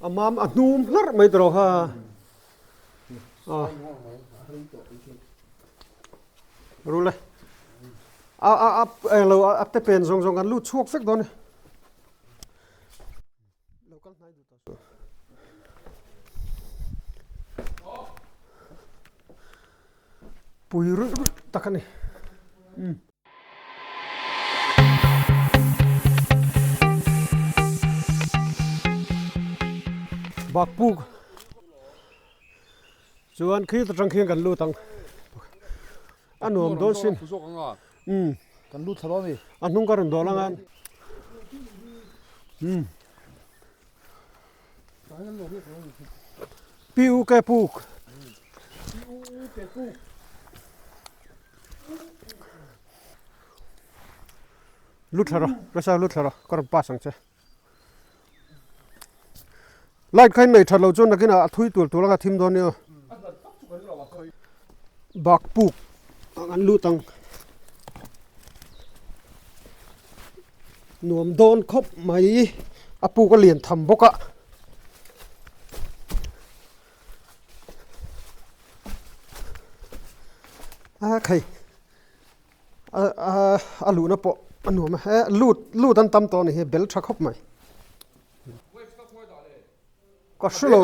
A mam a hnum hlarh mai tawh kha. Rule. A a a englo a te pen zawng zawng kan lut chhuak vek dawn a ni. Lo kal hnai duh ta suh. Pui ruih ruih tak a ni. Bakpuk chuan khi ta tang khian kan lut ang a nuam dawn sin umm kan lut thla dawn a ni a hnung ka rawn dawl ang a umm Pi U Ke Puk Lut thla rawh Rasa lut thla rawh ka rawn pass ang che Light kha in nei that loh chuan nakinah a thui tur tur anga thim dawn nia Bak puk ang an lut ang Nuam dawn khawp mai a puk a lian tham bawk a. A khai a a a luhna pawh a nuam a he lut lut an tam tawh a ni hi bel tha khawp mai ka hre lo.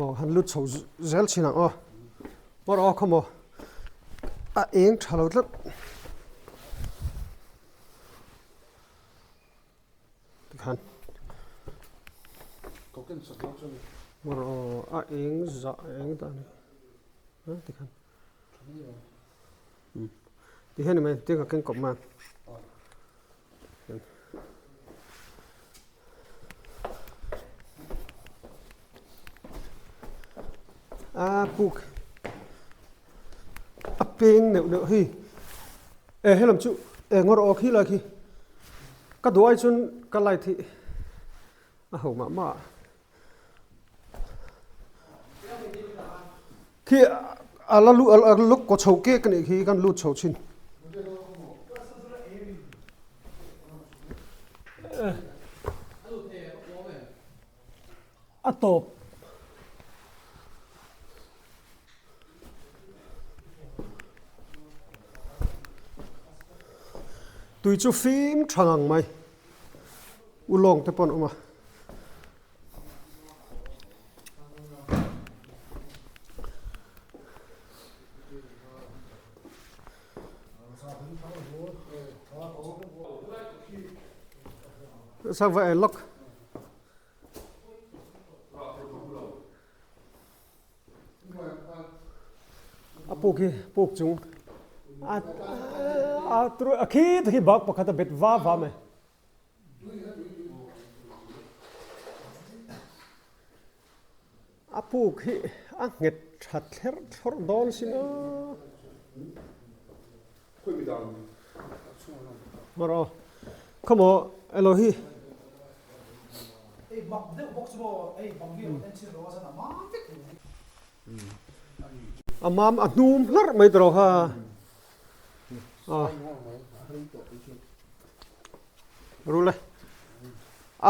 Aw han lut chho zel thin ang aw awr aw khawmaw a eng tha lo tlat. Tikhan a eng zah eng ta ani a tikhan ti hian ni mai tiang ka keng kawp mai a puk a peng neuh neuh hei e helam chu eng awr awk hi lai khi ka duh ai chuan ka light hi a ho mah mah a khi a la lu a la kaw chho kek a nih khi kan lut chho thin a tawp. Tui chu fim tha ngang mai ulawng te pawh an awm a. Sang va en lawk. A puk hi puk chung a a tru a khi khi bak pakhat a bet va va mai. A puk hi a nghet tha thler thlawrh dawn sin a. Mawraw khawmaw elo hi. A mam a hnum hlarh mai tawh kha. Rule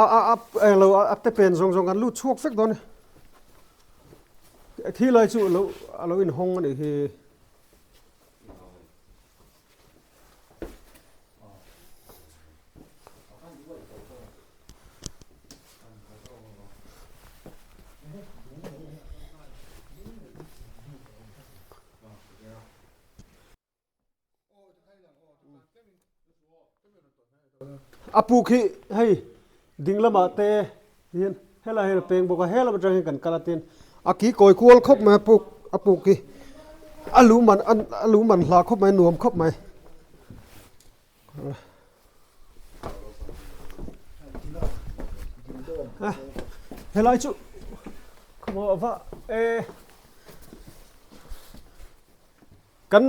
a a a englo a te pen zawng zawng kan lut chhuak vek dawn a ni. Thi lai chu alo alo inhawng a nih hi. A puk hi hei ding lamah te hian helai hian a peng bawk a helam atang hian kan kal a tin a ki kawi kual khawp mai a puk a puk hi a lu man a lu man hla khawp mai nuam khawp mai. Helai chu khawmaw va e kan.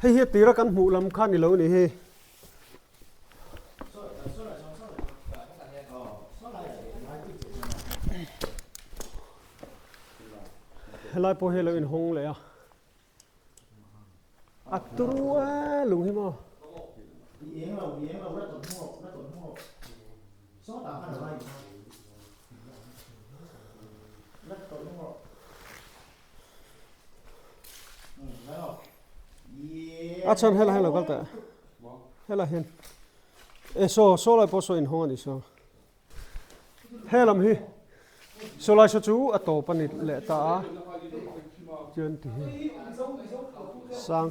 Hei hi a tira kan hmuh lam kha ni lo ni hi. Helai pawh hi a lo inhawng leh a. A turu a lung hi maw. A chhan helai hian lo kal teh helai hian e saw saw lai pawh saw inhawng a ni saw helam hi saw lai saw chu a tawp a ni leh ta a chuan ti hi sang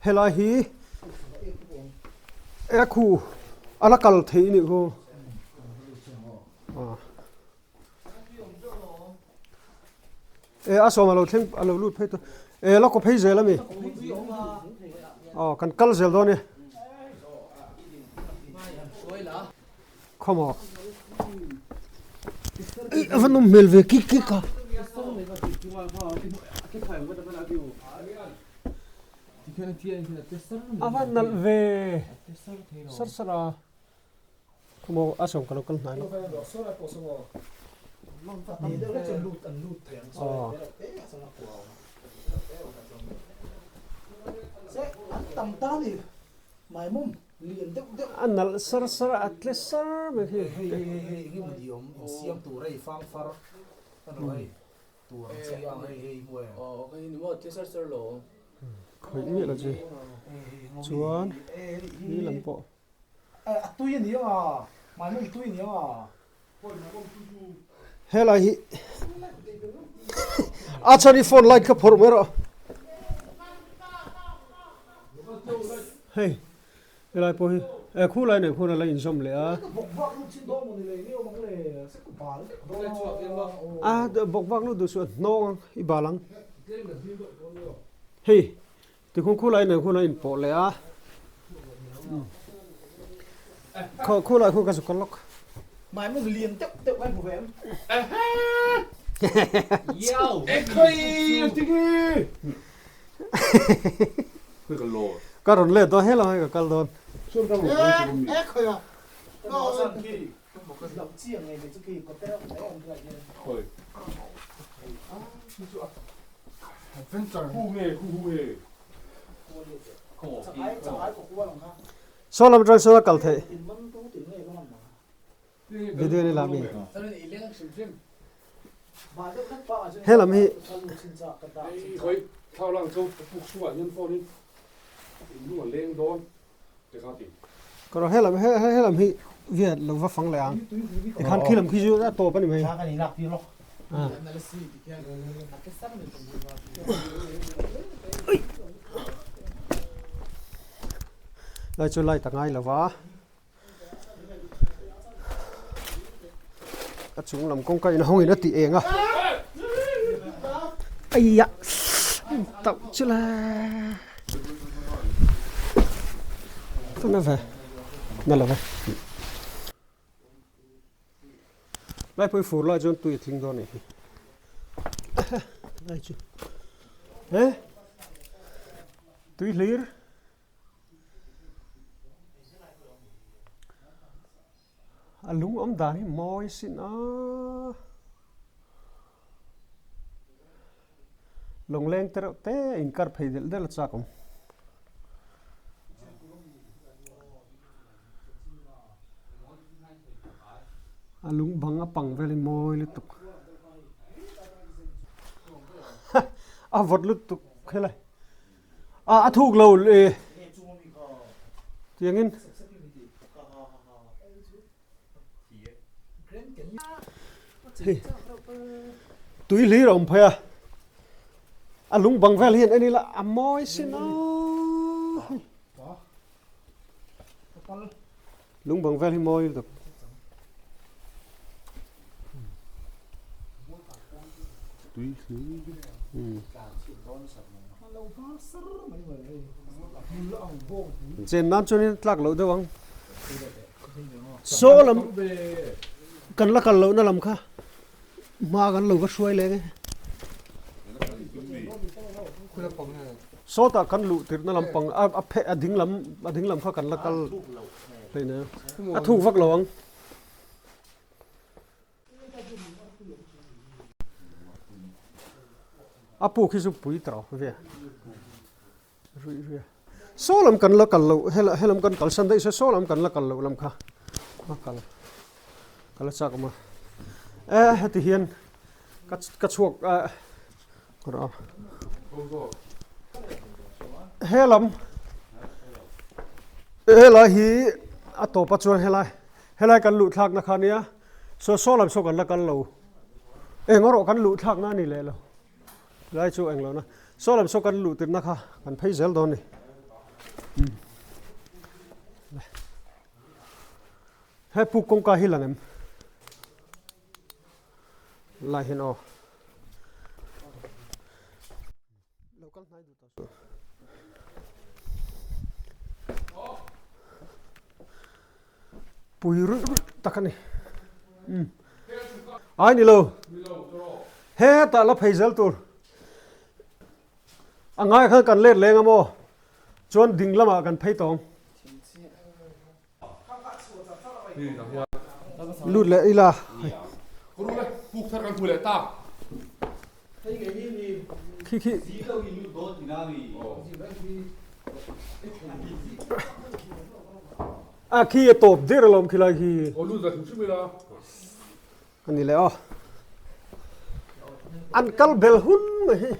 Helai hi e khu a la kal theih a nih khu. E a sawm a lo thleng a lo lut phei tawh e la kaw phei zel a mi aw kan kal zel dawn e khawmaw ei a va nawm hmel ve kik kik a a va nalh ve sar sar a. Khawmaw a sawm ka lo kal hnai lo. A nalh sar sar a tle sar mai khi. Khawih miah lo chi. Chuan hi lam pawh. A tui a ni ang a, mahni tui a ni ang a. Helai hi a chhan i phone light kha phawrh mai rawh. Hei helai pawh hi e khu lai nei khuan a la inzawm leh a. A bawk vak lut duh suh a hnawng ang i bal ang. Hei Tikhung khu lai nen khuan a inpawh leh a, khaw khu lai khuan ka zuk a lawk. Mai mum lian deuh deuh kan hmu ve em? Ka rawn let dawn helai ka kal dawn. Saw lam atang sawn a kal theih video ni la mi he lam hi Ka rawh helam he helam hi viat lo va fang leh ang tikhan khi lam khi chu a tawp a ni mai. Lai chu light a ngai lo va a chung lam kawngka in hawng in a tih eng a aia tauh chu le na ve na lo ve laipui fur lai chuan tui a tling dawn a nih hi lai chu he tui hlir. A lung awm dan hi mawi sin a, lawngleng te reuh te a inkar phei delh delh a chak awm. A lung bang a pang vel hi mawi lutuk a vawt lutuk helai. A a thuk lo le tiangin hei tui hlir a awm phei a a lung bang vel hian en ila a mawi sin a lung bang vel hi mawi lutuk. Tui hlir. Chen nan chuanin tlak loh deuh ang. Saw lam kan la kal lohna lam kha hma kan lo va hruai leng e. Sawtah kan luh tirhna lampang a phe a ding lam a ding lam kha kan la kal hleina a thuk vak lo ang. A puk hi chu pui tawh ve ruih ruih a saw lam kan la kal loh hela helam kan kalsan daih se saw lam kan la kal loh lam kha a kal ka la chak awm a e heti hian ka ka chhuak ah helam helai hi a tawp a chuan helai helai kan luh thlakna kha nia Saw saw lam saw kan la kal lo. Eng erawh kan luh thlakna a ni leh lo. Lai chu eng lohna. Saw lam saw kan luh tirhna kha kan phei zel dawn a ni. He puk kawngka hi lang em? Lai hian aw. Lo kal hnai duh tawh suh. Pui ruih ruih tak a ni. Umm. Ai ni lo. Hetah la phei zel tur. A ngai khan kan let leng a maw? Chuan ding lamah kan phei tawng. Lut leh ila. Khi khi. A khi a tawp der alawm khilai hi. A ni leh aw. An kal bel hun mai hi.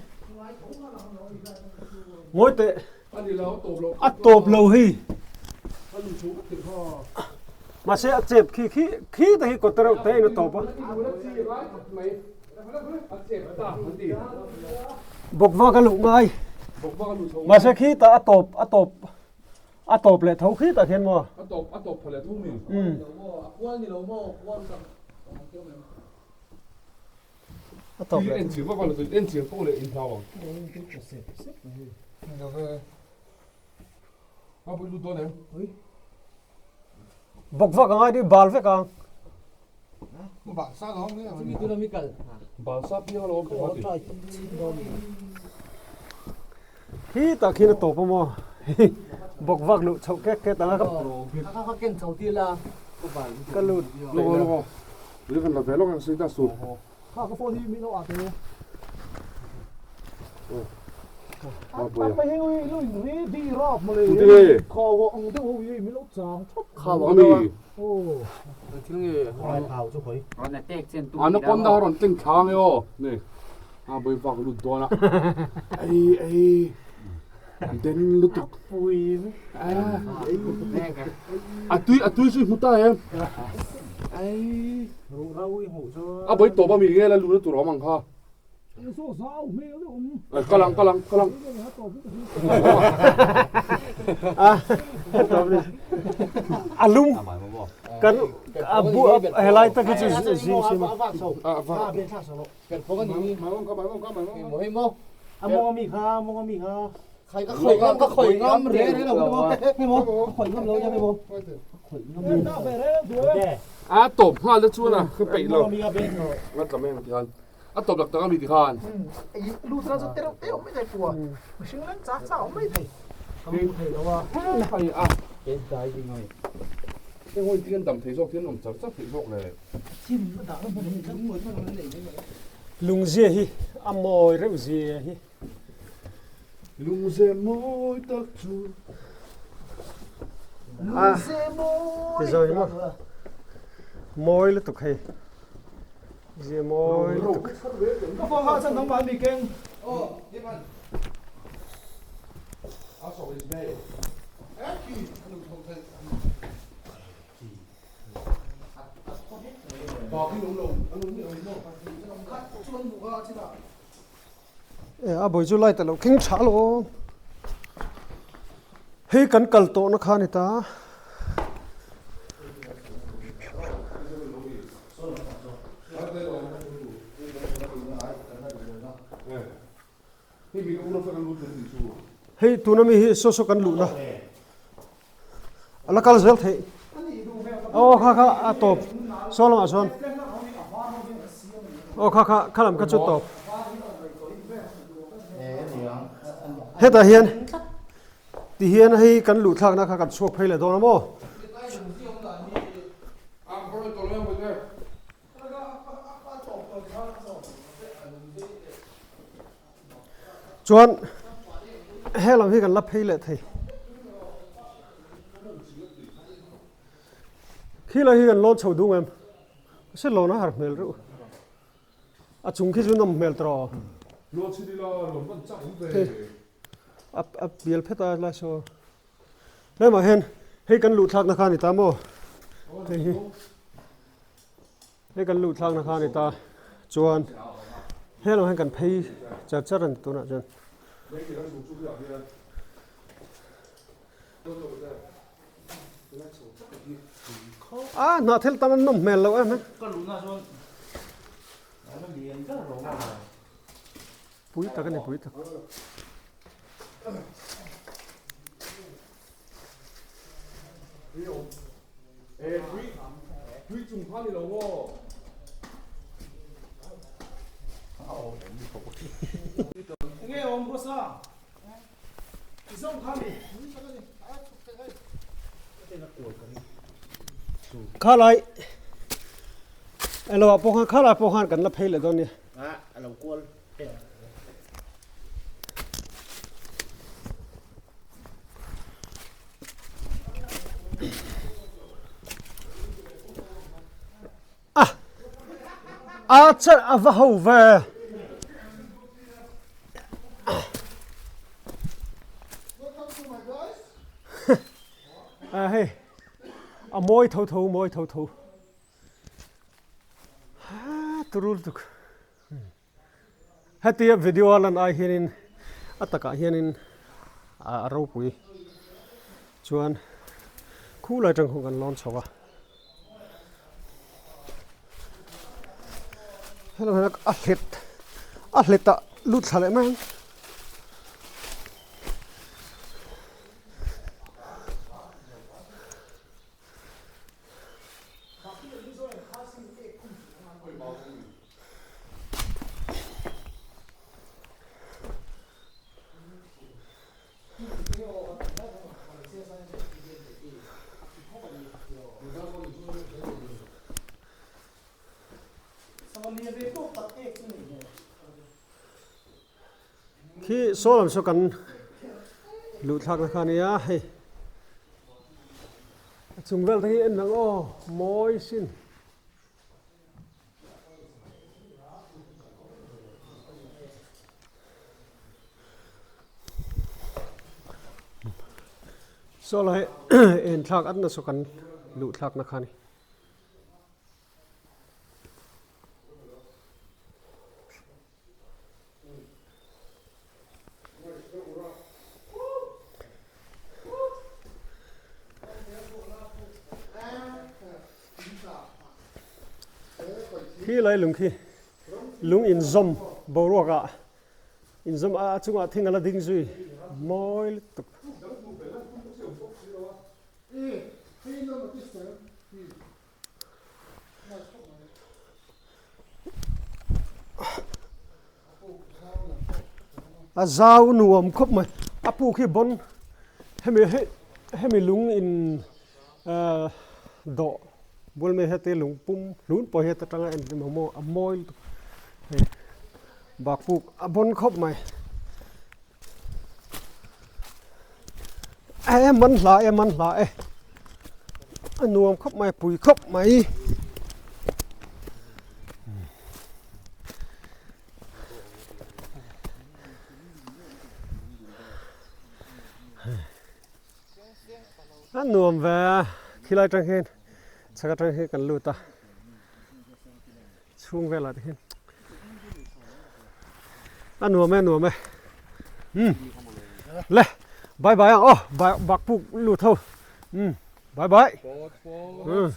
Ngawi teh. A tawp lo hei. Mahse a chep khi khi khi te hi kawt reuh te in a tawp a. Bawkvak a luh ngai. Mahse khi tah a tawp a tawp. A tawp leh tho khi tak hian maw? A tawp a tawp pha leh tho mi. Umm. A tawp leh. En chiang vak a en chiang pawh leh in hlau ang. A pui lut dawn em? Bawk vak angai ni bal vek ang. Bal sa piang alawm ka ti. Khi tak hian a tawp a maw? Bawk vak luh chhoh kek kek ang a ka ka lut. Lawk aw lawk aw. Ri kan la ve lawk ang si ta su. Anaconda rawn tling thla nge aw ni a bawi vak lut dawn a ei ei den lutuk a tui a tui chu i hmu ta em ei a bawi tawp a mi nge la lu na tur awm ang kha. Kalang kalang kalang. Alum kan abu helai tak hi chu zing sim. A tawp nghal te chuan a ka peih lo. Nga tla mai ang ti khan. A tawp tak tak a mi ti khan. Heng hawi tin an dam thei zawk tin an awm char char thei zawk le. Lungzia hi a mawi reuh zia hi. Lungzia mawi tak chu. Lungzia mawi. Ti zawi maw. Mawi lutuk hei. Zia mawi lutuk. Ka phone kha chan nangmah mi keng. E a bawi chu light a lo kheng tha lo. Hei kan kal tawhna kha a ni ta. Hei tuna mi hi saw saw kan luhna a la kal zel theih. Aw kha kha a tawp saw lamah chuan aw kha kha kha lam kha chu tawp. Hetah hian ti hian hei kan luh thlakna kha kan chhuak phei leh dawn a maw? Chuan he lam hi kan la phei leh thei. Khi lai hi kan lawn chho dung em? Se lawn a har hmel reuh. A chung khi chu nawm hmel tawh. Lawn chhin ila lawn van chak awm ve. A bial phet a lai saw. Tlem-ah hian hei kan luh thlakna kha a ni ta maw? Hei hi hei kan luh thlakna kha a ni ta chuan helawh hian kan phei char char a ni tunah chuan. A hnah thil tam an nawm hmel loh em he. Pui tak a ni pui tak. Khalai elo ah pawh khan khalai pawh khan kan la phei leh dawn nia. A a char a va ho ve. A hei a mawi tho tho mawi tho tho. Ha turul tuk. Hetia video a lan ai hianin a takah hianin a ropui chuan khulai atang khawn kan lawn chho a helai hian a hlet a hlet ah lut thla leh mai ang. Khi saw lam saw kan luh thlakna kha a nia hei a chung vel te hi en ang aw mawi sin. Saw lai en thlak atna saw kan luh thlakna kha a ni. Khi lai lung khi lung inzawm boruak ah inzawm a chungah thing a la ding zui mawi lutuk. A zau nuam khawp mai a puk hi bawn hemi hemi lung in ah dawh bul mai heti lung pum hlun pawh hi heta tanga en emaw maw a mawi lutuk hei bakpuk a bawn khawp mai e man hla e man hla e a nuam khawp mai pui khawp mai a nuam ve a khilai atang hian chhak atang hian kan lut a chhung velah te hian a nuam e nuam e um le bye bye ang aw bye bak puk lut ho um bye bye um.